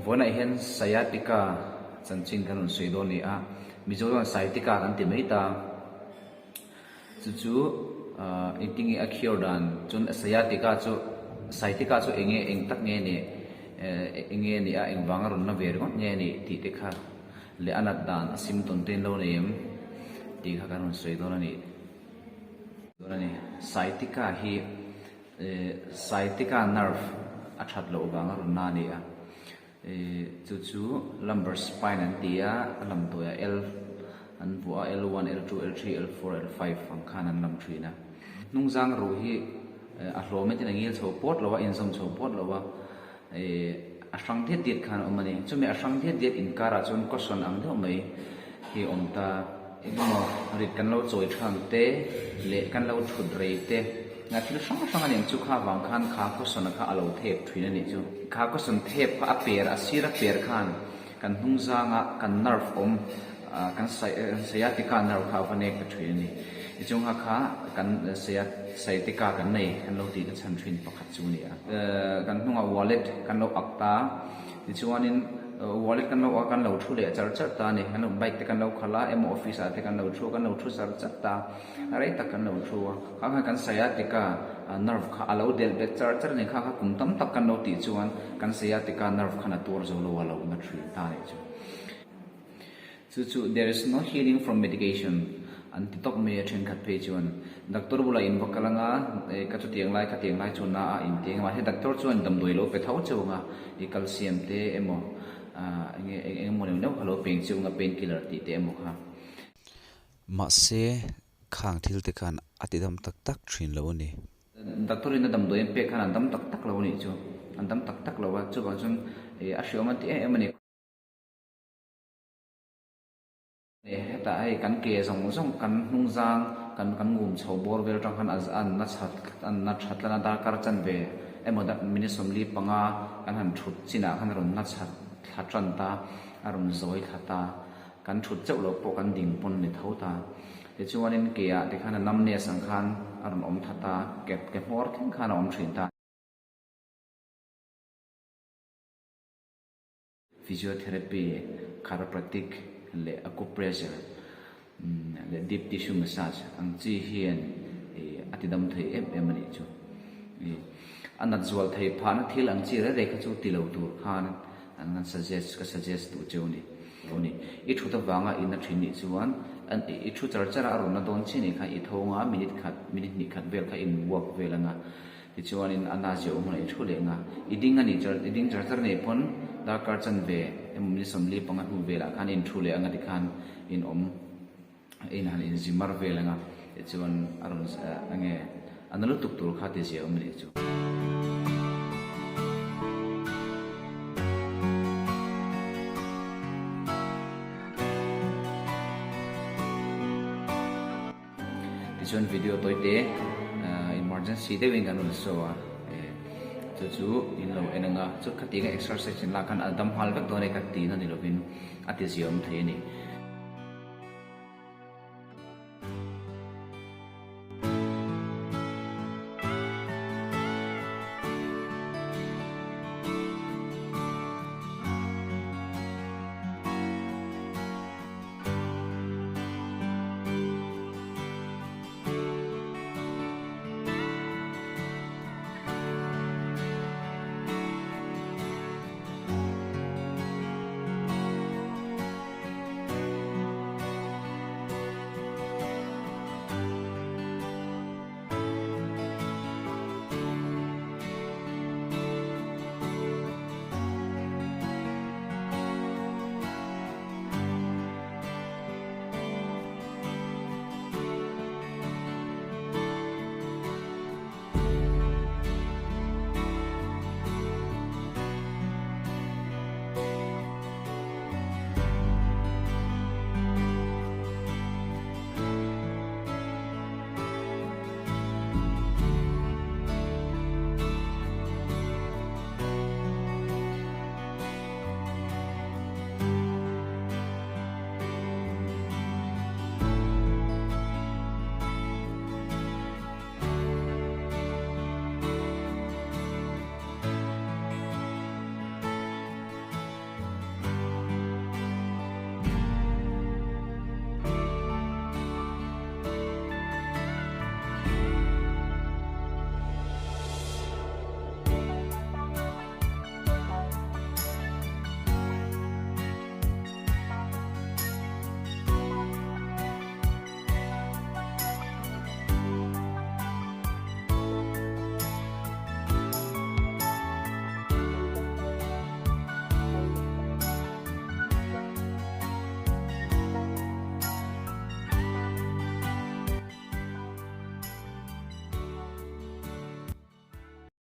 Vawiinah hian Sciatica chanchin kan rawn sawi dawn a ni a, Mizo chuan Sciatica kan ti mai ta. Chu chu engtin nge a cure dan chuan Sciatica chu Sciatica chu eng nge eng tak nge a nih eng nge a nih a eng vanga rawn na ve ringawt nge a nih tih te kha leh a nat dan a symptom te in lo nei em tih kha kan rawn sawi dawn a ni. Dawn a ni. Sciatica hi Sciatica nerve a that loh vanga rawn na a ni a. Chu chu lumbar spine an ti a, a lam tawiah L an vuah a, L one, L two, L three, L four, L five ang khan an lam thin a. Hnungzang ruh hi a hlawm etin a ngil chho pawt lo a, inzawm chho pawt lo a, a hrang diat diat khan a awm a ni. Chumi a hrang diat diat inkarah chuan caution ang deuh mai hi a awm ta. Engemaw rit kan lo chawi than te leh kan lo thut rei te nga thil hrang hrang a nih ang chu kha vang khan kha caution kha a lo thep thin a nih chu. Kha caution thep kha a per a sir a per khan kan hnung zanga kan nerve awm kan sciatica nerve kha a va nek ta thin a ni. Tichuan kha kha kan sciatica kan nei kan lo tih na chhan thin pakhat chu a ni a. Kan hnungah wallet kan lo ak ta tichuanin wallet kan lo ak a kan lo thu leh char char ta a ni. Kan lo bike te kan lo khalh a emaw office ah te kan lo thu a kan lo thu char char ta a rei tak kan lo thu a. Kha khan kan sciatica nerve kha a lo delh bet char char a ni. Kha kha kum tam tak kan lo tih chuan kan sciatica nerve khan a tuar zo lo a lo na thin ta a nih chu. Chu chu there is no healing from medication an ti tawk mai a thenkhat phei chuan doctor bulah in va kal anga e ka chutiang lai khatiang lai chu na a inti eng mahse doctor chuan damdawi lo pe tho cheu anga i calcium te emaw ah enge eng emaw neuh neuh kha lo peng cheu anga pain killer tih te emaw kha. Mahse khang thil te khan a ti dam tak tak thin lo a ni. Doctor in a damdawi an pek khan an dam tak tak lo a nih chu an dam tak tak lo a chuvang chuan a hriawm an ti em em a ni. Hetah hei kan ke zawng zawng kan hnung zang kan kan ngum chho bawr vel atang khan an na that an na that tlan a darkar chanve emaw minute 45 kan han thut chinah khan a rawn na that thla tan ta a rawn zawi thla ta kan thut chauh loh pawh kan ding pawn ni tho ta tichuanin ke ah te khan a numbness ang khan a rawn awm tha ta ke ke hmawr thleng khan a awm thin ta. Physiotherapy, chiropractic leh acupressure leh deep tissue massage ang chi hian a ti dam thei em em a nih chu. A nat zual thei phahna thil ang chi rei rei kha chu ti lo tur khan an kan suggest ka suggest duh cheu a ni. Lo ni. I thut avanga in a thin nih chuan i thu char char a a rawn na dawn chi nih kha i tho anga minute khat minute hnih khat vel kha in walk vel anga Tichuanin a na zeuh hmunah i thu leh nga. I ding a nih char, i ding char char nei pawn darkar chanve emaw minute 45 hnu velah khan in thu leh anga tikhan in awm in han inzi mar vel anga tichuan a rawn enge a na lutuk tur kha ti zia awm a nih chu. Tichuan video tawite emergency deuhin kan rawn show a chu chu in lo en anga chu khatianga exercise in lak khan a dam nghal vek dawn e ka tihna ni lovin a ti ziaawm thei a ni.